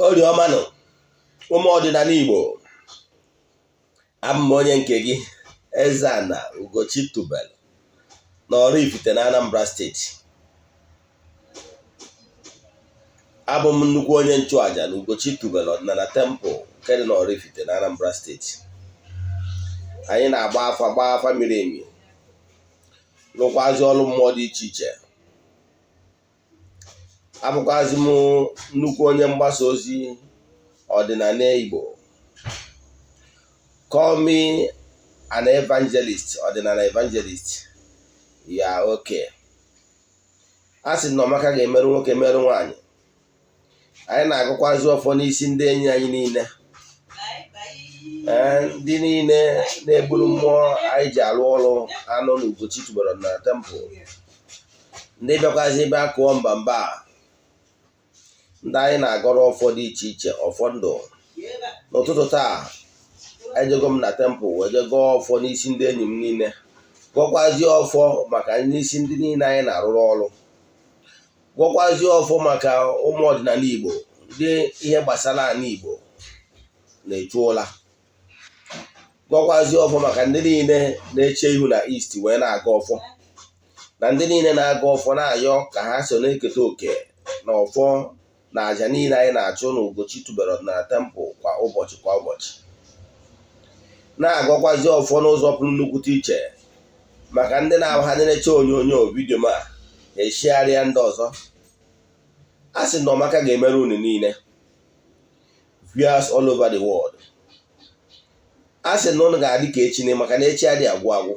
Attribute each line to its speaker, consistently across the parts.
Speaker 1: Orie ọma nụ, ụmụ ọdịnala Igbo. Abụ m onye nke gị, Eze-Ana Ugochi tubelu na Oraifite na Anambra Steeti. Abụ m nnukwu onye nchụaja na Ugochi tubelu ọdịnala temple nke dị na Oraifite na Anambra Steeti. Anyị na-agba afa, gbaa afa miri emi, rụkwazi ọrụ mmụọ dị iche iche. Abụkwazi m nnukwu onye mgbasa ozi ọdịnala Igbo. Call me an evangelist, ọdịnala evangelist ya. Oke a sị na ọmaka ga-emerụ nwoke, merụ nwaanyị. Anyị na-agọkwazi ọfọ n'isi ndị enyi anyị niile, ee, ndị niile na-eburu mmụọ anyị ji arụ ọrụ anụ na Ugochi tubelu na temple, ndị bịakwazi ebe akụọ mba mba, ndị anyị na-agọrọ ọfọ dị iche iche, ọfọ ndụ. N'ụtụtụ taa, ejego m na temple wee je gọọ ọfọ n'isi ndị enyi m niile, gọkwazie ọfọ maka n'isi ndị niile anyị na-arụrụ ọrụ, gọkwazie ọfọ maka ụmụ ọdịnala Igbo, ndị ihe gbasara ala Igbo na-echu ụla, gọkwazie ọfọ maka ndị niile na-eche ihu na East wee na-aga ọfọ, na ndị niile na-aga ọfọ na-ayọ ka ha so na-eketa oke na ọfọ na àjà niile anyị na-achụ na Ugochi tubelu ọdịnala temple kwa ụbọchị kwa ụbọchị. Na-agọkwazi ọfọ n'ụzọ pụrụ nnukwute iche maka ndị na-ha na-eche onyonyo video ma eshigharịa ndị ọzọ. A sị na ọmaka ga-emere unu niile, viewers all over the world. A sị na unu ga-adị ka echi, maka na echi adịghị agwụ agwụ.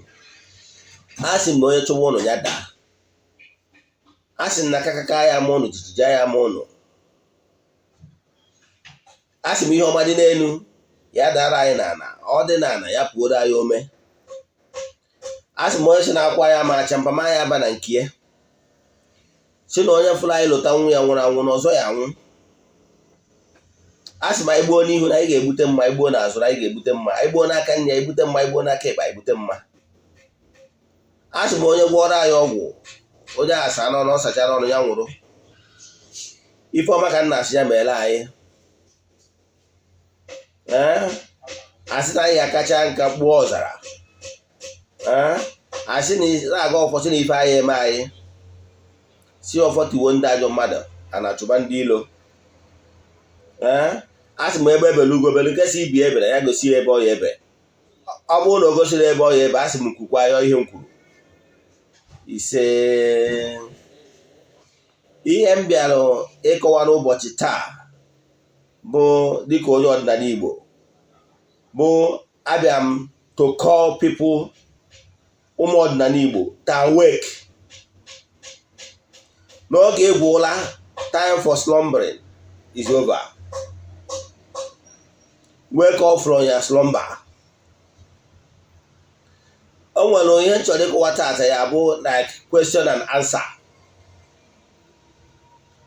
Speaker 1: A sị na onye chụwa ụnụ ya daa. A sị na akakaka ya ama ụnụ, jijiji ya ama ụnụ. A sị m ihe ọma dị n'elu ya dara anyị n'ala, ọ dị n'ala ya pụoro anyị ome. A sị m onye si na-akwa ya ma acha mpama ya aba na nke ya, si na onye fụrụ anyị lụta nwa ya nwụrụ anwụ na ọzọ ya anwụ. A sị m anyị gbuo n'ihu na anyị ga-egbute mma, anyị gbuo n'azụ na anyị ga-egbute mma, anyị gbuo n'aka nri anyị egbute mma, anyị gbuo n'aka ekpe anyị egbute mma. A sị m onye gwọrọ anyị ọgwụ, onye asa n'ọnụ, ọ sachara ọnụ ya nwụrụ. Ife ọma ka nna asị ya meere anyị. Ee, asị na anyị akacha nka kpuo ọzara. Ee, asị na na-aga ọfọ, sị na ife anyị eme anyị si ọfọ tiwo ndị ajọ mmadụ a na-achụba ndị ilo. Ee, a sị m ebe ebele ugo belu, nke si ibi ebere ya gosi ya ebe ọ ya ebe. Ọ bụrụ na o gosiri ebe ọ ya ebe, a sị m kwukwa ya ihe m kwuru. Ise, ihe m bịara ịkọwa n'ụbọchị taa bụ, dịka onye ọdịnala Igbo bụ, abịa m to call people, ụmụ ọdịnala Igbo, to awake n'oge egwu ụla. Time for slumbering is over. Wake up from your slumber. O nwere ihe m chọrọ ịkọwa taata, ya bụ like question and answer,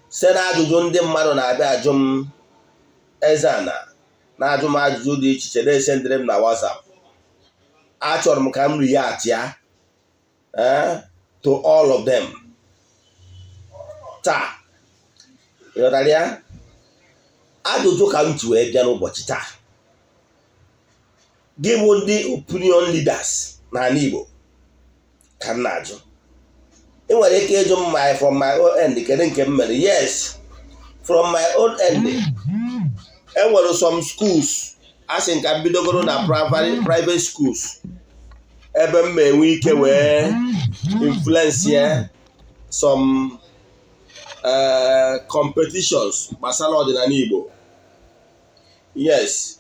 Speaker 1: site na ajụjụ ndị mmadụ na-abịa ajụ m. Eze-Ana na-ajụ m ajụjụ dị iche iche, na-esendịrị m na WhatsApp. Achọrọ m ka m react ya to all of them taa. Ịghọtara ya? Ajụjụ ka m ji wee bịa n'ụbọchị taa. Gị bụ ndị opinion leaders n'ala Igbo ka m na-ajụ. Ị nwere ike ịjụ m my from my own end, kedu nke m mere? Yes, from my own end, enwere some schools a sị nka m bidogoro na private schools ebe m ma enwe ike wee influence ya some competitions gbasara ọdịnala Igbo. Yes,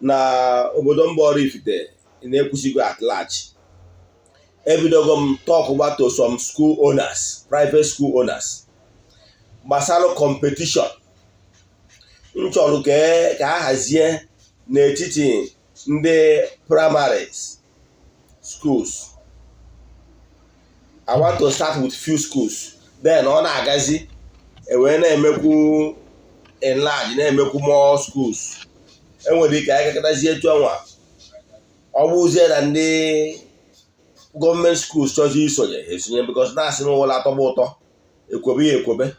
Speaker 1: na obodo mba Oraifite na-ekwusigo at large, ebidogo m talk about to some school owners, private school owners, gbasara competition m chọrọ ka a hazie n'etiti ndị primaries schools. I want to start with few schools, then ọ na-agazi, ewee na-emekwu enlarge, na-emekwu more schools. Enwere ike anyị gakọtazie etu anwa, ọ bụzie na ndị gọọmenti schools chọzi isonye, ha esonye, because na-asị n'ụlọ atọgba ụtọ. Ekwobe ya ekwobe.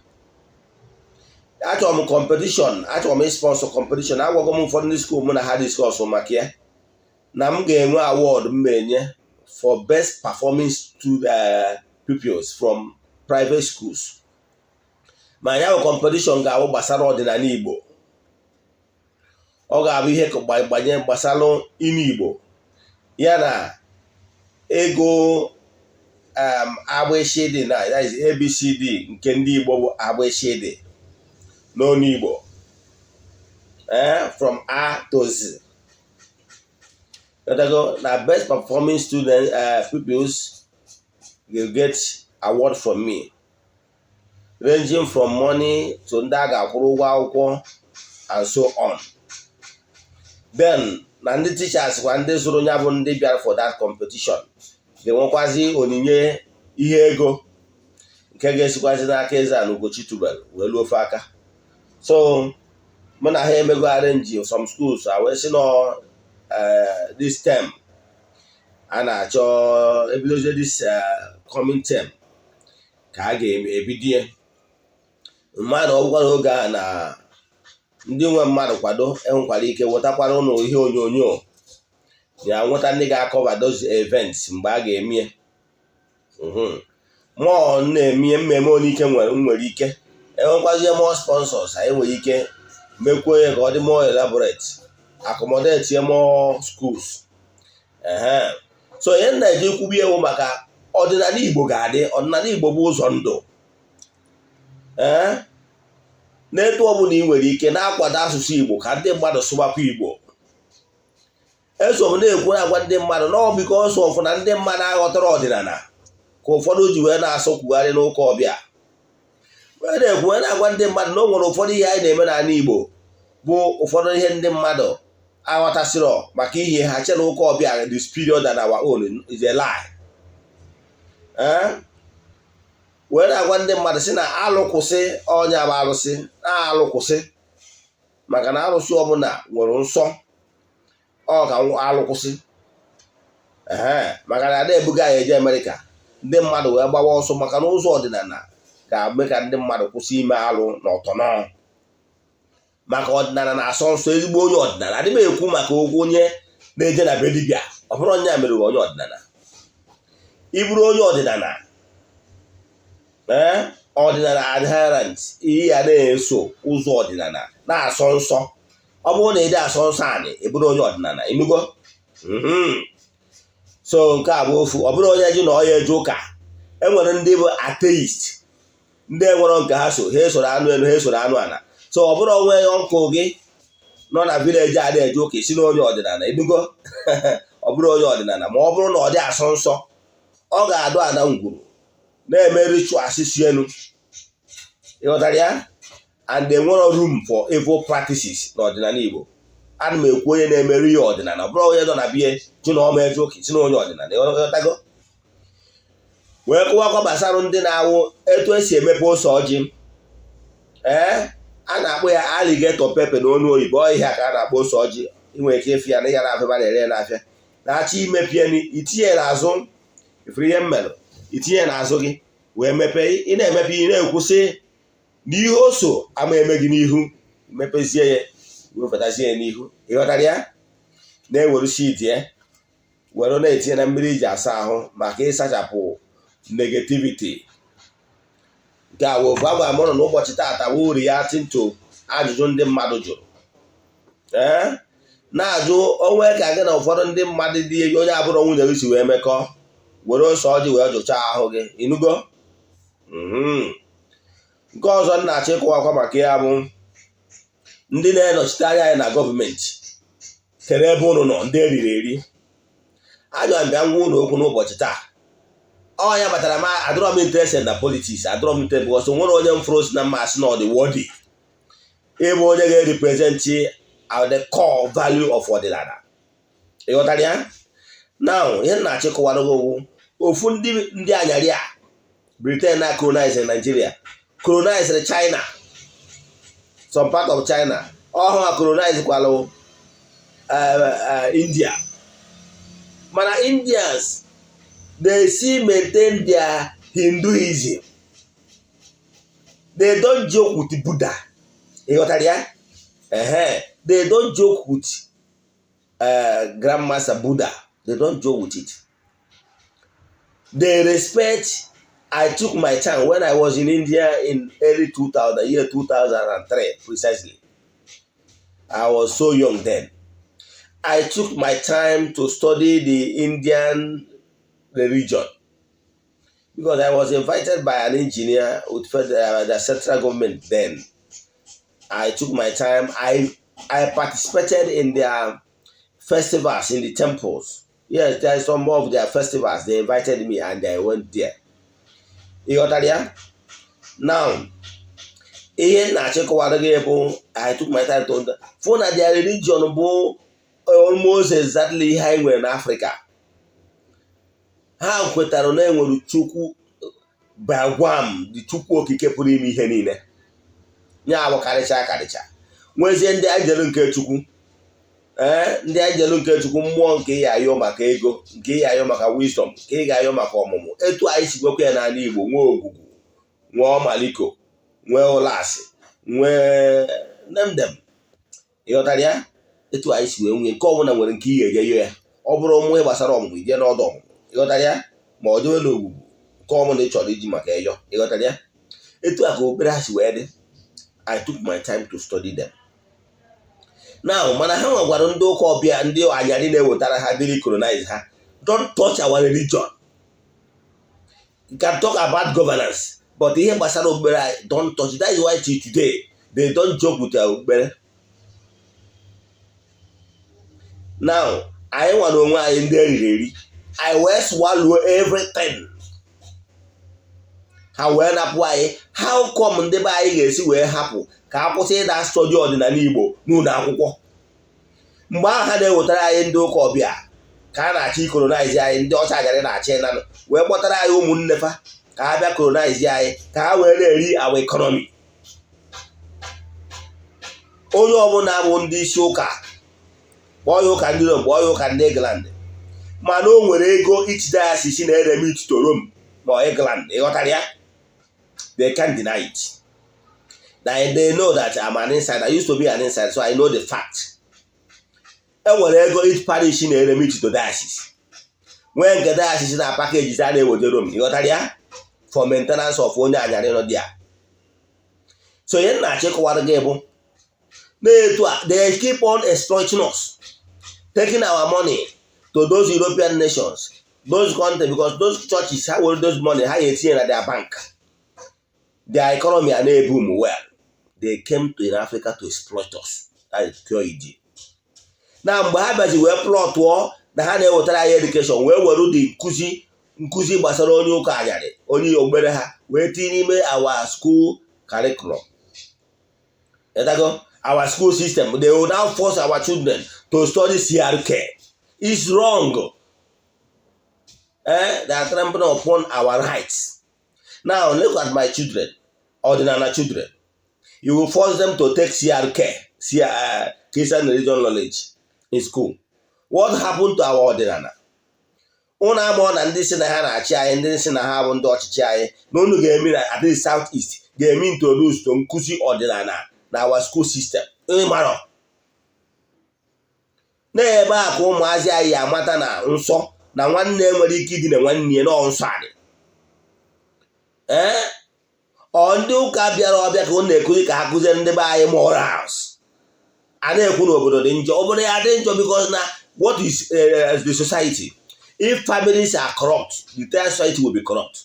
Speaker 1: Achọrọ m competition, achọrọ m sponsor competition. Agwago m ụfọdụ ndị school mụ na ha discuss maka ya na m ga-enwe award m enye for best performing student pupils from private schools. Ma ya bụ competition ga-abụ gbasara ọdịnala Igbo. Ọ ga-abụ ihe gbanye gbasara ime Igbo ya na ego agbịshị na that is ABCD nke ndị Igbo bụ agbịshị n'onu Igbo, from A to Z. Na best performing student pupils will get award from me, ranging from money to ndị a ga-akwụrụ ụgwọ akwụkwọ and so on. Then na ndị teachers kwa, ndị zụrụ ya bụ ndị bịara for that competition, ga-enwekwazi onyinye ihe ego nke ga-esikwazi n'aka eze na Ugochi tubelu wee luo ofe aka. So mụ na ha emego arrange some schools a wee sị nọ this term a na-achọ ebidozie, this coming term ka a ga-ebidie. Mmadụ ọgwụkwa n'oge a na ndị nwe mmadụ kwado, enwekwara ike wetakwara ụnụ ihe onyonyo ya, nweta ndị ga-acover those events mgbe a ga-emie mụọ na-emie mmemme. Onye ike nwere nwere ike enwekwazie more sponsors, anyị nwere ike mekwuo ya ka ọ dị more elaborate, accommodate more schools. Ehe, so ihe m na-eji kwubi ewu maka ọdịnala Igbo ga-adị. Ọdịnala Igbo bụ ụzọ ndụ. Ee, n'etu ọbụla ị nwere ike na-akwado asụsụ Igbo ka ndị mmadụ sụbakwa Igbo. Eso m na-ekwu, na-agwa ndị mmadụ na ọ because of na ndị mmadụ aghọtara ọdịnala ka ụfọdụ ji wee na-asọkwugharị n'ụka ọbịa. Wee na-ekwu, wee na-agwa ndị mmadụ na o nwere ụfọdụ ihe anyị na-eme n'ala Igbo bụ ụfọdụ ihe ndị mmadụ aghọtasịrọ maka ihe ha che na ụka ọbịa dị superior than our own is a lie. Ee, wee na-agwa ndị mmadụ sị na alụkwụsị ọnya bụ alụsị na-alụkwụsị, maka na alụsị ọbụla nwere nsọ. Ọ ka alụkwụsị. Ee, maka na ada ebuga ya eje Amerịka, ndị mmadụ wee gbawa ọsọ, maka na ụzọ ọdịnala ga-eme ka ndị mmadụ kwụsị ime alụ na ọtọnọ, maka ọdịnala na-asọ nsọ. Ezigbo onye ọdịnala, adị m ekwu maka okwu onye na-eje na be dibịa. Ọ bụrụ onye a mere onye ọdịnala, ịbụrụ onye ọdịnala, ee, ọdịnala adherent, ihe ya na-eso ụzọ ọdịnala na-asọ nsọ. Ọ bụrụ na ị dị asọ nsọ anị, ị bụrụ onye ọdịnala. Ịnụgo? So nke a bụ ofu. Ọ bụrụ onye ji na ọya eje ụka, enwere ndị bụ atheist, ndị enwere nke ha so, ha esoro anụ elu, ha esoro anụ ala. So ọ bụrụ onwe ọnkụ gị nọ na village a na-eje ụka, isi na onye ọdịnala. Ịnụgo? Ọ bụrụ onye ọdịnala, ma ọ bụrụ na ọ dị asọ nsọ, ọ ga-adụ ada ngwuru na-eme rituals si elu. Ịghọtara ya? And enwero room for evil practices n'ọdịnala Igbo. Ana m ekwu onye na-emeri ya ọdịnala, ọ bụrụ onye nọ na bie ji na ọma eje ụka, si na onye ọdịnala. Ịghọtago? Wee kụwakwa gbasara ndị na-awụ etu esi emepe ose ọjị. Ee, a na-akpọ ya alligator pepper n'onu oyibo. Ihe a ka a na-akpọ ose ọjị. Ị nwere ike ịfụ ya na ihe na-afịa ebe a na-ere ya n'afịa. Na-achọ imepie, itinye n'azụ ifuru ihe mmelụ, itinye n'azụ gị wee mepee. Ị na-emepe, ị na-ekwu sị na ihe o so ama eme gị n'ihu. Mepezie ya, wefetazie ya n'ihu. Ịghọtara ya? Na-ewere seed ya were na-etinye na mmiri iji asa ahụ maka ịsachapụ negativity. Nke a wee ofu. Agwara m ụnụ na ụbọchị taata bụ reacting to ajụjụ ndị mmadụ jụrụ. Ee, na-ajụ onwe ka gị na ụfọdụ ndị mmadụ dị, onye abụrụ nwunye gị si wee mekọọ, were ose ọjị wee jụchaa ahụ gị. Ịnụgo? Nke ọzọ m na-achọ ịkọwakwa maka ya bụ ndị na-enọchite anya anyị na gọọmenti. Kere ebe ụnụ nọ, ndị eriri eri? Ajọ m bịa ngwa ụlọ okwu n'ụbọchị taa. Ọ ya kpatara m adọrọ m interested na politics, adọrọ m interested, because nwere onye m fụrụ si na mma asị na ọ dị worthy ịbụ onye ga-represent the core value of ọdịnala. Ịghọtara ya? Now, ihe m na-achọ ịkọwara gị okwu ofu ndị anyarị a Britain na colonize Nigeria, colonize China, some part of China, ọhụ ha colonize kwalụ India. Mana Indians, they still maintain their Hinduism. They don't joke with Buddha. Ị ghọtara ya? Ehe, they don't joke with Grandmaster Buddha. They don't joke with it. They respect. I took my time when I was in India in early 2000, year 2003 precisely. I was so young then. I took my time to study the Indian religion because I was invited by an engineer with the central government then. I took my time. I participated in their festivals in the temples. Yes, there is some of their festivals. They invited me and I went there. Ị ghọtara ya? Now, ihe m na-achịkọwara gị bụ, I took my time to fụ na their religion bụ almost exactly ihe anyị nwere n'Africa. Ha kwetara na enwere Chukwu Bhagwan, the Chukwu Okike pụrụ ime ihe niile. Ya bụ karịcha karịcha. Nwezie ndị anjelu nke Chukwu. Ee, ndị anjelu nke Chukwu, mmụọ nke ị ga-ayọ maka ego, nke ị ga-ayọ maka wisdom, nke ị ga-ayọ maka ọmụmụ. Etu anyị si gwekwa ya n'ala Igbo, nwee Ogwugwu, nwee Ọmaliko, nwee Ụlasị, nwee name them. Ị ghọtara ya? Etu anyị si wee nwee nke ọbụla nwere nke ị ga-eje yọ ya. Ọ bụrụ mmụọ gbasara ọmụmụ, ije n'ọdụ ọmụmụ. Ị ghọtara ya? Ma ọ dịwe n'ogwugwu, nke ọbụla ị chọrọ iji maka ịyọ. Ị ghọtara ya? Etu a ka okpukpere ha si wee dị. I took my time to study them. Now, mana ha nwegwara ndị ụka ọbịa, ndị anyarị na-ewetara ha biri colonize ha. Don't touch our religion. You can talk about governance, but ihe gbasara okpukpere anyị, don't touch it. That is why till today they don't joke with their okpukpere. Now, anyị nwere onwe anyị ndị eriri eri, anyị wee swallow everything. Ha wee napụ anyị. How come ndị be anyị ga-esi wee hapụ ka a kwụsị ịda study ọdịnala Igbo n'ụlọ akwụkwọ mgbe ahụ ha na-ewetara anyị ndị ụka ọbịa ka a na-achọ i colonize anyị? Ndị ọcha agara na-achị nanụ wee kpọtara anyị ụmụnne fa ka ha bịa colonize anyị, ka ha wee na-eri our economy. Onye ọbụla bụ ndị isi ụka, kpọọ ya ụka ndị Rom, kpọọ ya ụka ndị England, mana o nwere ego each diocese na-e remit to Rome ma England. Ịghọtara ya? They can't deny it. They know that I'm an insider. I used to be an insider, so I know the fact. E nwere ego each parish na-e remit to diocese, nwee nke diocese na package a na-eweje Rome. Ịghọtara ya? For maintenance of onye anyarị nọ there. So ihe m na-achịkọwara gị bụ na-etu a they keep on exploiting us, taking our money to those European nations, those countries, because those churches, ha were those money, ha ga-etinye na their bank, their economy a na-boom well. They came to in Africa to exploit us. That is pure idiot. Na mgbe ha bịazi wee plọtụọ na ha na-ewetara anyị education, wee were dị nkụzi gbasara onye ụka anyarị, onye okpukpere ha, wee tinye n'ime our school curriculum. Ịdago? Our school system, they will now force our children to study CRK. It's wrong. Eh, they are trampling upon our rights. Now look at my children, ọdịnala children. You will force them to take CRK, Christian Religion Knowledge, in school. What happened to our ọdịnala? Ụnụ amụọ na ndị si na ha na-achị anyị, ndị si na ha bụ ndị ọchịchị anyị, na unu ga-eme na at least South East ga-eme introduce to nkụzi ọdịnala na our school system. Ịmarọ n'ebe a ka ụmụazị anyị amata na nsọ na nwanne nwere ike idina nwanne ya nọ nsọ adị. Ee, ọ ndị ụka bịara ọbịa ka ọ na-ekuzi ka ha kụziere ndị be anyị morals. A na-ekwu na obodo dị njọ, obodo ya dị njọ because na what is the society? If families are corrupt, the entire society will be corrupt.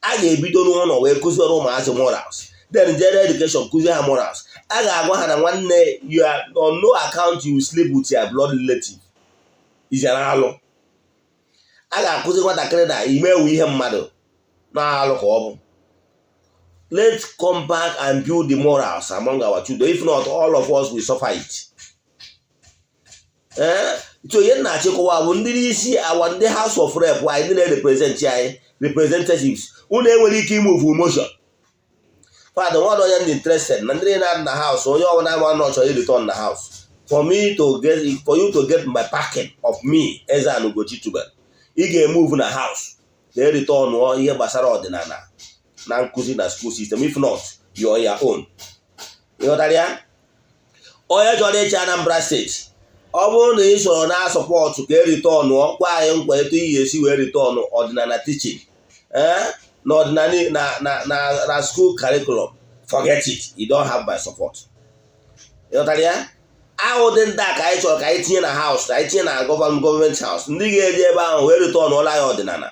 Speaker 1: A ga-ebido n'ụlọ wee kụziere ụmụazị morals, then general education kụzie ha morals. A ga-agwa ha na nwanne you are on no account you sleep with your blood relative is an alụ. A ga-akụzi nwatakịrị na imewu ihe mmadụ na-alụ ka ọ bụ. Let's come back and build the morals among our children. If not, all of us will suffer it. Ee, so ihe na-achịkọwa bụ ndị isi awa, ndị House of Rep anyị, ndị na-represent anyị, representatives, unu enwere ike i move motion fadụ nwadụ onye ndị interested na ndị na na house. Onye ọbụla ma nọ chọrọ return na house for me to get, for you to get my backing of me, Eze-Ana Ugochi Tubelu, ị ga-e move na house ka e return ihe gbasara ọdịnala. Na nkụzi na school system. If not, you on your own. Ịghọtara ya? Onye chọrọ ịchị Anambra Steeti, ọ bụrụ na ị soro na support ka e returnụọ, gwa anyị nkwa etu iyi esi wee return ọdịnala teaching, ee, na ọdịnala na school curriculum, forget it, you don't have my support. Ịghọtara ya? Ahụ dị ndị a ka anyị chọrọ ka anyị tinye na house, ka anyị tinye na government house, ndị ga-eji ebe ahụ wee returnụọla ya ọdịnala.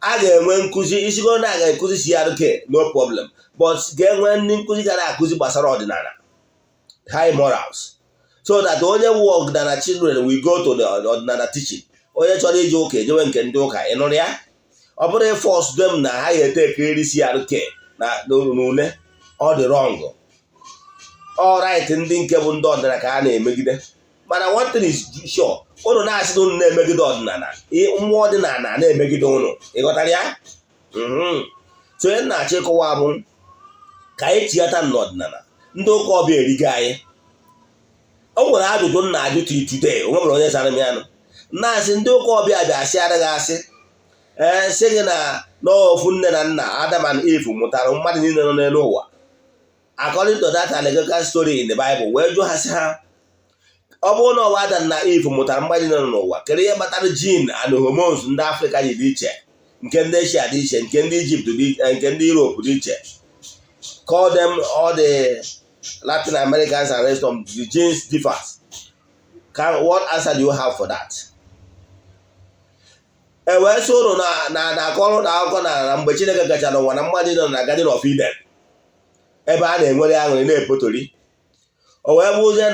Speaker 1: A ga-enwe nkụzi isigo na a ga-ekụzi CRK, no problem, but ga-enwe ndị nkụzi ga na-akụzi gbasara ọdịnala, high morals, so that onye wu ọdịnala children will go to the ọdịnala teaching. Onye chọrọ ije ụka ejewe nke ndị ụka. Ị nụrụ ya? Ọ bụrụ force them na ha ga-ete ekiriri CRK na n'ule, ọ dị wrong. All right, ndị nke bụ ndị ọdịnala ka a na-emegide, mana one thing is sure, unu na-asị na unu na-emegide ọdịnala, mmụọ ọdịnala na-emegide unu. Ịghọtara ya? So onye na-achọ ịkọwa bụ ka anyị tighata n'ọdịnala. Ndị ụka ọbịa erigo anyị. O nwere ajụjụ m na-ajụ till today, o nwere onye zara m ya nụ. Na-asị ndị ụka ọbịa bịa asị adịghị asị, ee, sị gị na n'ofu nne na nna, Adam and Eve, mụtara mmadụ niile nọ n'elu ụwa, according to that allegorical story in the Bible. Wee jụọ ha sị ha, ọ bụrụ na ọwa Adam na Eve mụtara mmadụ niile nọ n'ụwa, kedu ihe kpatara gene and hormones ndị Afrịka ji dị iche, nke ndị Asia dị iche, nke ndị Egypt dị, nke ndị Europe dị iche? Call them all the Latin Americans and rest of the genes differs. What answer do you have for that? E wee sị ụnụ na akọrọ na akụkọ na mgbe Chineke gachara ụwa na mmadụ nọ na Garden of Eden, ebe a na-enwere aṅụrị na-epotori, o wee bụzie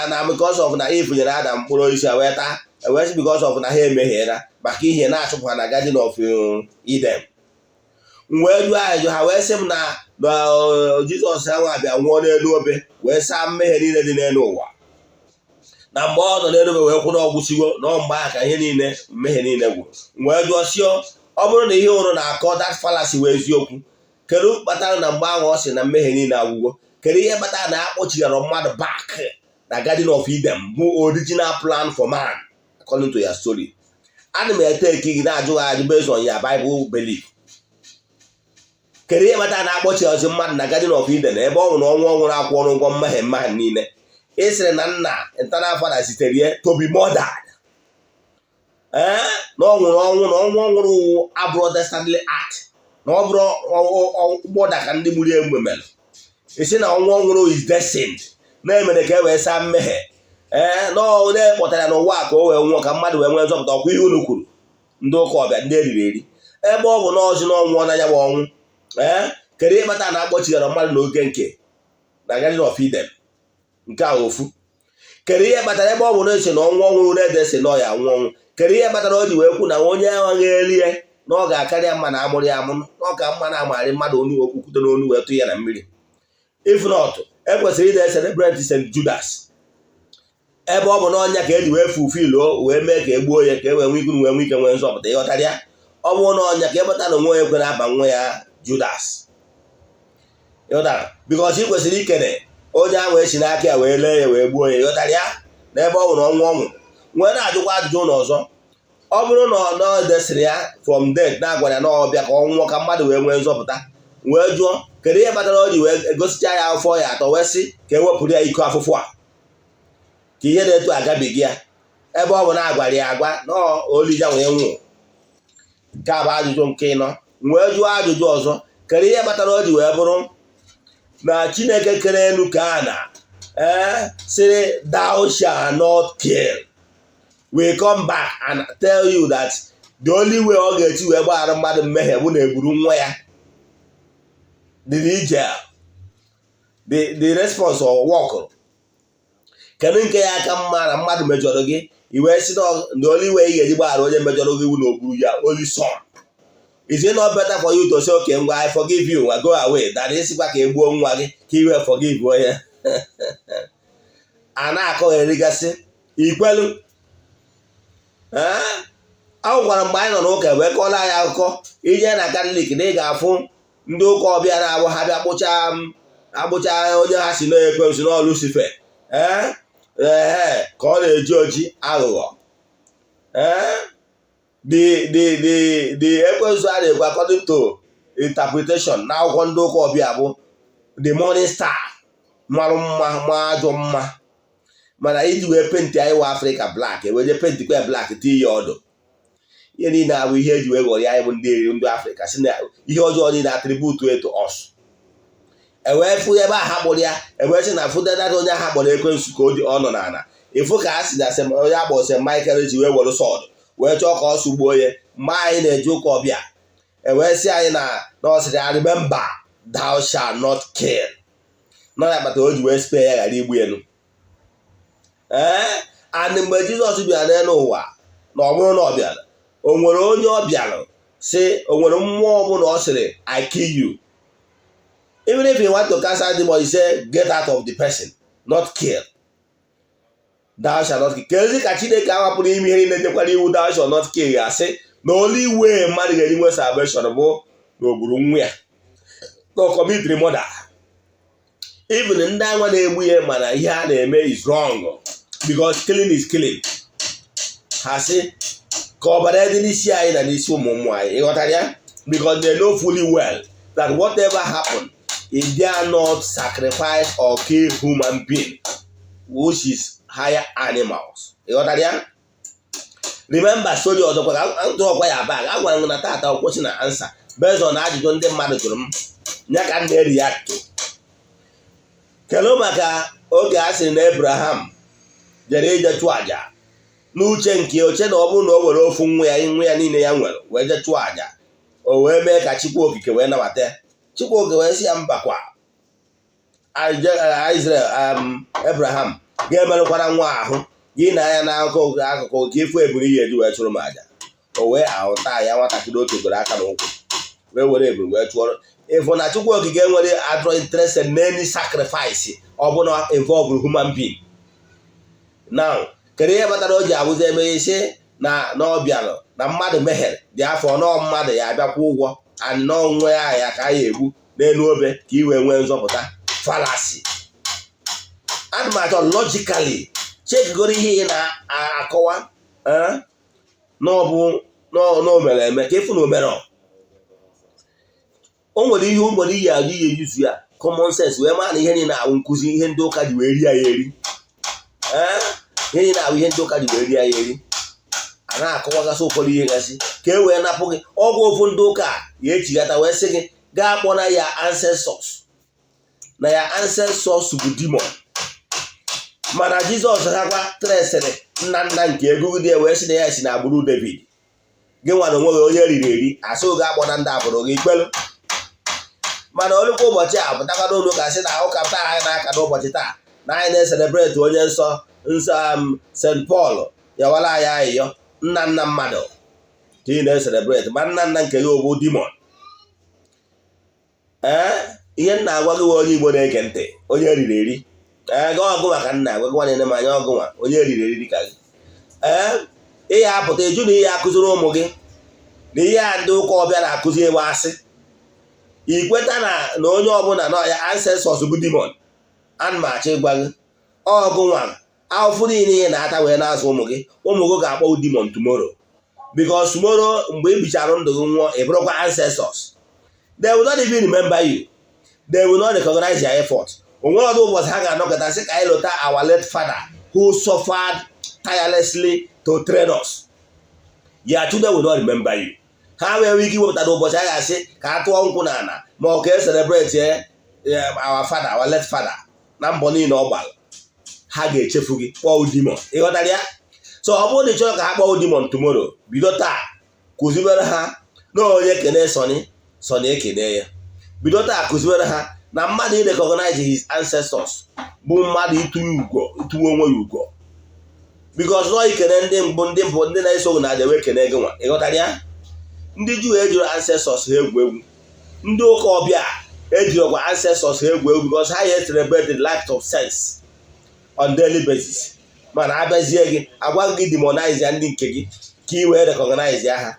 Speaker 1: na because of na Eve nyere Adam mkpụrụ osisi a wee taa, e wee sị because of na ha emehiera maka ihe na-achụpụ ha na Garden of Eden. M wee jụọ ajụjụ, ha wee sị m na Jizọs ahụ abịa nwụọ n'elu obe wee saa mmehie niile dị n'elu ụwa, na mgbe ọ nọ n'elu obe wee kwụ na ọgwụsigo, na ọ mgbe ahụ ka ihe niile, mmehie niile gwụrụ. M wee jụọ sịọ, ọ bụrụ na ihe ụrụ na-akọ, that fallacy, wee eziokwu, kedu kpatara na mgbe ahụ ọ sị na mmehie niile agwụgwọ, kedu ihe kpatara na akpọchighara mmadụ back na Garden of Eden, bụ original plan for man according to your story? Ana m ete eke gị na-ajụ gị ajụ based on your Bible belief. Kedu ihe kpatara na akpọchighọzi mmadụ na Garden of Eden, ebe ọ nwụrụ ọnwụ ọ nwụrụ akwụ ọrụ ụgwọ mmehie mmadụ niile? Ị sịrị na nna eternal father zitere ya to be murdered, ee, na ọ nwụrụ ọnwụ, na ọnwụ ọ nwụrụ wụ abụrụ dastardly act, na ọ bụrụ mgbọda ka ndị gburu egbe mere. Isi na ọnwụ ọ nwụrụ is destined, na-emere ka e wee saa mmehie, ee, na onye kpọtara ya n'ụwa ka o wee nwụọ ka mmadụ wee nwee nzọpụta. Ọkwa ihe unu kwuru, ndị ụka ọbịa, ndị eriri eri, ebe ọ bụ na ọzi na ọnwụọ na ya bụ ọnwụ, ee, kedu ihe kpatara na akpọchighara mmadụ n'oge nke na Garden of Eden? Nke a ofu. Kedu ihe kpatara, ebe ọ bụ na esi na ọnwụ ọnwụrụ na-ede si na ọ ya anwụ ọnwụ, kedu ihe kpatara o ji wee kwu na onye ahụ erie na ọ ga-akarịa mma na amụrụ ya amụ, na ọ ka mma na amarị mmadụ onu okwukwute n'onu wee tụ ya na mmiri? If not, ekwesịrị ide celebrate St. Judas, ebe ọ bụ na ọnya ka eji wee fulfill wee mee ka e gbuo ya, ka e wee nwee ike wee nwee ike nwee nzọpụta. Ịghọtara ya? Ọ bụrụ na ọnya ka ịkpata na onwe onye kwere aba nwa ya Judas, ịghọtara? Because ị kwesịrị ikene onye ahụ esi n'aka ya wee lee ya wee gbuo ya. Ịghọtara ya? Na ebe ọ nwụrụ ọnwụ ọnwụ nwee na-ajụkwa ajụjụ ụlọ ọzọ, ọ bụrụ na ọ desịrị ya from death, na-agwara ya na ọ bịa ka ọ nwụọ ka mmadụ wee nwee nzọpụta, wee jụọ kedu ihe kpatara o ji wee egosicha ya afọ ya atọ, wee sị ka e wepụrụ ya iko afụfụ a, ka ihe na-etu agabiga ya, ebe ọ bụ na agwara ya agwa na olija wee nwụọ? Nke a bụ ajụjụ nke ịnọ. Wee jụọ ajụjụ ọzọ, kedu ihe kpatara o ji wee bụrụ na Chineke kere elu ka a na ee sịrị, "Thou shall not kill," we come back and tell you that the only way ọ ga-eti wee gbaghara mmadụ mmehie bụ na egburu nwa ya dị ije? The response ọ wọkụrụ? Kedu nke ya aka mma, na mmadụ mejọrọ gị, i wee sị na the only way ị ga-eji gbaghara onye mejọrọ gị bụ na o gburu ya only son? Is it not better for you to say, "Okay, ngwa, I forgive you, go away," than ịsịkwa ka e gbuo nwa gị ka i wee forgive onye a na-akọgherigasị ikwelu? Ahụkwara mgbe anyị nọ n'ụka wee kọọla anyị akụkọ ije na Katọlik na ị ga-afụ ndị ụka ọbịa na-abụ ha bịa kpụcha akpụcha onye ha si na-ekwensu na Lucifer, ee ee, ka ọ na-eji oji aghụghọ. Ee, the ekwensu a na-ekwu according to interpretation na akwụkwọ ndị ụka ọbịa bụ the morning star, marụ mma, ma ajọ mma. Mana iji wee paint anyị wa Afrịka black, eweje paintikwa ya black, tii ya ọdụ. Ihe niile abụ ihe eji wee ghọrọ anyị bụ ndị eri ndị Afrịka, si na ihe ọjọọ niile attribute to us. Ewee fụ ebe a ha kpọrọ ya, ewee sị na fụdedada onye ahụ kpọrọ ekwensu ka ọ nọ n'ala. Ịfụ ka a sị na onye akpọ St. Michael ji wee were sword wee chọọ ka ọ sụgbuo ya mgbe anyị na-eje ụka ọbịa. Ewee sị anyị na ọ sịrị ya, "Remember, thou shall not kill." Nọ ya kpatara o ji wee spare ya, ghara igbu elu. Ee, and mgbe Jizọs bịara n'elu ụwa, na ọ bụrụ na ọ bịara, o nwere onye ọ bịara sị, o nwere mmụọ ọbụla ọ sịrị, "I kill you"? Even if you want to cast out demon, you say, "Get out of the person," not kill. Thou shall not kill. Ka ezi ka Chineke ahapụrụ ime ihe niile dekwara iwu thou shall not kill, ya sị na only way mmadụ ga-eji nwe salvation bụ na o gburu nwa ya, na ọ commitiri murder. Even ndị anwa na-egbu ya, mana ihe a na-eme is wrong, because killing is killing. Ha sị ka ọbara dị n'isi anyị na n'isi ụmụ ụmụ anyị. Ịghọtara ya? Because they know fully well that whatever happen, if they are not sacrifice or kill human being, which is higher animals. Ịghọtara ya? Remember story ọzọkwa ka ntụọkwa ya bag. A gwara m na tata kwụsị na answer based on ajụjụ ndị mmadụ jụrụ m, ya ka m na-eri ya to. Kedu maka oge a sịrị na Abraham jere ije chụọ àjà n'uche nke oche, na ọ bụrụ na o were ofu nwa ya, nwa ya niile ya nwere, wee jee chụọ àjà, o wee mee ka Chukwu Okike wee nabata ya? Chukwu Okike wee sị ya, mbakwa, Israel, Abraham ga-emerụkwara nwa ahụ gị na anya n'akụkụ akụkụ ka ifu eburu ihe eji wee chụrụ m àjà. O wee ahụta ya nwatakịrị o kegoro aka na ụkwụ, wee were eburu wee chụọrọ. Ịfụ na Chukwu Okike nwere adịrọ interested in any sacrifice ọbụla involve human being. Now, kedu ihe kpatara o ji abụzi eme isi na ọ bịara na mmadụ mehiere dị afọ nọọ, mmadụ ya abịakwa ụgwọ and n'onwe ya ya ka a ya egbu n'elu obe ka i wee nwee nzọpụta? Fallacy. Ana m achọ logically checkigoro ihe ị na-akọwa na ọ bụ na o mere eme ka ịfụ na o mere. O nwere ihe o nwere iyi agụ ihe yuzu ya common sense wee maa na ihe niile ahụ nkụzi ihe ndị ụka ji wee rie ya eri. Ee, ihe niile ahụ ihe ndị ụka ji wee rie ya eri. A na-akọwagasị ụfọdụ ihe gasị ka e wee napụ gị ọgwụ. Ofu ndị ụka ya echighata wee sị gị gaa kpọ na ya ancestors, na ya ancestors bụ demon. Mana Jizọs ha kwa tresịrị nna nna nke egugide ya wee sị na ya si na agbụrụ David. Gị nwere onwe gị onye riri eri asị oge akpọ na ndị agbụrụ gị ikpelu. Mana olukwa ụbọchị a pụtakwana ụlọ ụka sị na ụka taa anyị na-aka n'ụbọchị taa na anyị na-ecelebrate onye nsọ nsọ St. Paul yawara anyị ayịyọ. Nna nna mmadụ ka ị na-ecelebrate, ma nna nna nke gị bụ demon. Ee, ihe nna agwa gị, onye Igbo na-ege ntị, onye riri eri, ee, gị ọgụ maka nna agwa gị, nwanne m anya ọgụ nwa onye riri eri ka gị. Ee, ihe apụta eju na ihe akụziri ụmụ gị na ihe a ndị ụka ọbịa na-akụzi ewe asị. Ikweta na onye ọbụla na ya ancestors bụ demon. Ana m achọ ịgwa gị, ọgụ nwa ahụfụ niile ihe na-ata wee na-azụ ụmụ gị, ụmụ gị ga-akpọ demon tomorrow, because tomorrow mgbe ị bichara ndụ gị nwụọ, ị bụrụkwa ancestors. They will not even remember you. They will not recognize your effort. O nwere ọdụ ụbọchị ha ga-anọkọta sị ka anyị lụta our late father who suffered tirelessly to train us. Your children will not remember you. Ha nwere ike iwepụta n'ụbọchị a ga-asị ka a tụọ nkwụ n'ala ma ọ ka e celebrate our father, our late father, na mbọ niile ọ gbara. Ha ga-echefu gị, kpọọ demon. Ịghọtara ya? So ọ bụrụ na ị chọrọ ka ha kpọọ demon tomorrow, bido taa kụzibere ha na onye kene sọni sọni ekene ya. Bido taa kụzibere ha na mmadụ recognize his ancestors bụ mmadụ ịtụnye ugo, ịtụnye onwe ya ugo, because nọ ikene ndị mbụ, ndị mbụ, ndị na-eso na aja wee kene gị nwa. Ịghọtara ya? Ndị Juu ejiri ancestors ha egwu egwu. Ndị ụka ọbịa ejirikwa ancestors ha egwu egwu, because ha ya celebrate the life of sense on daily basis. Mana abịazie gị agwa gị demonize ya ndị nke gị ka ị wee recognize ya ha.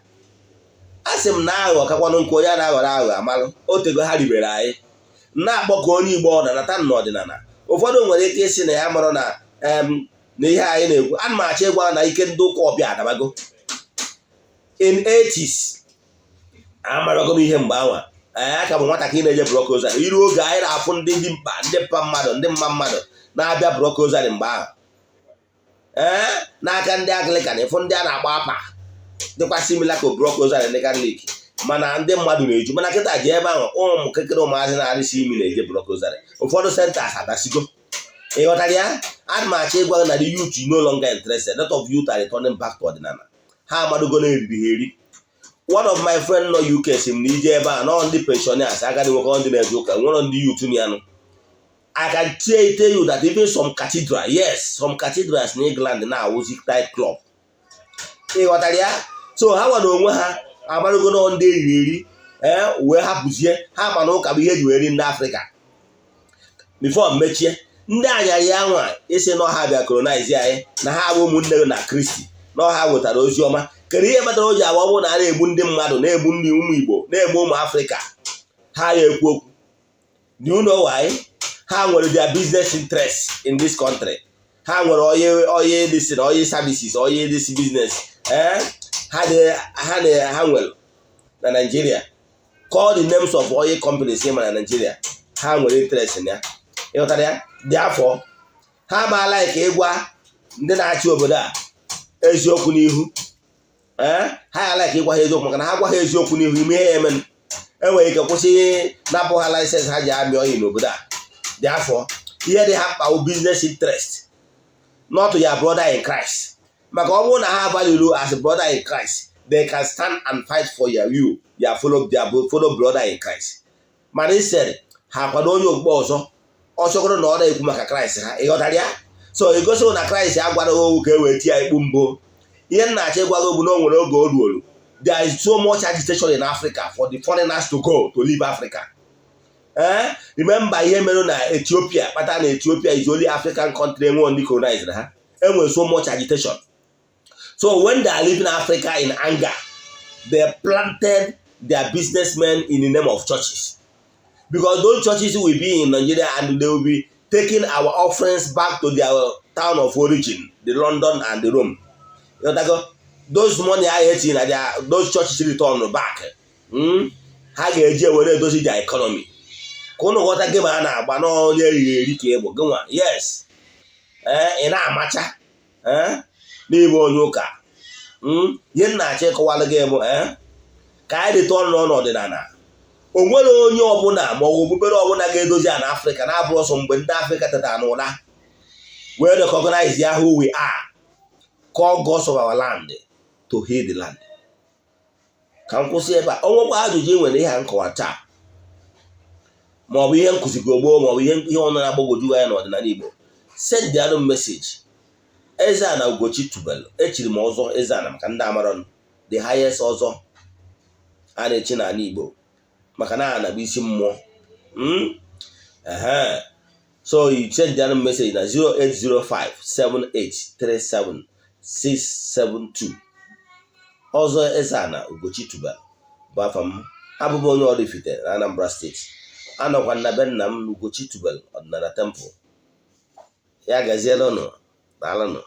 Speaker 1: A sị m na aghụghọ kakwanụ nke onye a na-aghọrọ aghụghọ amalụ otego ha ribere anyị na-akpọ ka onye Igbo ọdịnata na ọdịnala. Ụfọdụ nwere ike ịsị na ya marụ na na ihe anyị na-ekwu. Ana m achọ ịgwa na ike ndị ụka ọbịa adabago. In 80s amarago m ihe mgbe anwa. Ee, aka bụ nwatakịrị na-eje Block Rosary. Iru oge anyị na-afụ ndị dị mkpa, ndị mpa mmadụ, ndị mma mmadụ na-abịa Block Rosary mgbe ahụ. Ee, n'aka ndị Anglican, ịfụ ndị a na-agba apa dịkwa similar ka Block Rosary ndị Katọlik, mana ndị mmadụ na-eju. Mana kịta ji ebe ahụ, ụmụ kékeré, ụmụazị na-arịsị imi na-eje Block Rosary. Ụfọdụ centers adasigo. Ị ghọtara ya? Ana m achọ ịgwa gị na the youth no longer interested. Lot of youth are returning back to ọdịnala. Ha amadogo na eriri ha eri. One of my friend nọ UK si m na ije ebe a nọ, ndị pensioners, agadi nwoke, ndị na-eje ụka, nwere ndị youth ya nụ. I can tell you that even some cathedral, yes, some cathedrals in England na-awụzi night club. Ị ghọtara ya? So ha nwere onwe ha amarago na ndị eriri eri, ee, wee hapụzie ha. Ma na ụka bụ ihe eji wee ri ndị Afrịka. Before mechie, ndị anyarị ya nwa isi na ọha bịa colonize anyị, na ha bụ ụmụnne gị na Kristi, na ọha wetara ozi ọma. Kedu ihe kpatara o ji agba ọ bụrụ na a na-egbu ndị mmadụ, na-egbu ndị ụmụ Igbo, na-egbu ụmụ Afrịka, ha ya ekwu okwu? Do you know why? Ha nwere their business interest in this country. Ha nwere oil oil this, oil services, oil this business, eh, ha dị ha na ha nwere na Nigeria. Call the names of oil companies ma na Nigeria ha nwere interest na ya. Ịghọtara ya? Dị afọ ha amaala ka ịgwa ndị na-achị obodo a eziokwu n'ihu. Ee, ha ya like ịgwa ha eziokwu, maka na ha gwa ha eziokwu n'ihu, ime ihe ya eme, enwere ike kwụsị napụ ha license ha ji amị oil n'obodo a. Dị afọ ihe dị ha mkpa bụ business interest, not your brother in Christ. Maka ọ bụrụ na ha value as a brother in Christ, they can stand and fight for your you your fellow, their fellow brother in Christ. Mana instead, ha kwado onye okpukpe ọzọ, ọ chọgoro na ọ na-ekwu maka Kraịst ha. Ịghọtara ya? So egosi na Kraịst agwara owu ka e wee tie ikpu mbụ. Ihe m na-achọ ịgwa gị bụ na o nwere oge o ruolu, there is so much agitation in Africa for the foreigners to go, to leave Africa. Eh, remember ihe mere na Ethiopia, kpata na Ethiopia is only African country enwe ndị colonized ha. Enwere so much agitation. So when they are leaving Africa in anger, they planted their businessmen in the name of churches, because those churches will be in Nigeria and they will be taking our offerings back to their town of origin, the London and the Rome. You know, those money ahụ etinye na their those churches return back, ha ga-eji ewere edozi their economy. Ka ụnụ ghọta gị, ma a na-agba n'onye eriri eri ka ịbụ gị nwa. Yes, ee, ị na-amacha, ee, n'ịbụ onye ụka. Ihe m na-achọ ịkọwalụ gị bụ, ee, ka anyị rite ọnụ n'ọdịnala. O nwere onye ọbụla ma ọ bụ okpukpere ọbụla ga-edozi ya na Afrịka na-abụrụ ọsọ mgbe ndị Afrịka tetara n'ụra wee recognize ya, who we are, call gods of our land to heal the land. Ka m kwụsị ebe a. O nwekwa ajụjụ ị nwere, ihe a nkọwa taa, ma ọ bụ ihe nkụzigo gboo, ma ọ bụ ihe ọnụ na-agbagwoju anya n'ọdịnala Igbo, send anụ message. Eze-Ana Ugochi Tubelu, echiri m ọzọ Eze-Ana maka ndị amarọ, the highest ọzọ a na-echi n'ala Igbo, maka na ana bụ isi mmụọ. Ehe, so you send anụ message na 08057837672. Ọzọ Eze-Ana Ugochi Tubelu bụ afa m. Abụbụ onye Oraifite na Anambra Steeti. Anọkwa na be nna m, Ugochi Tubelu Ọdịnala Temple. Ya gaziela ụnụ. Daalụnụ.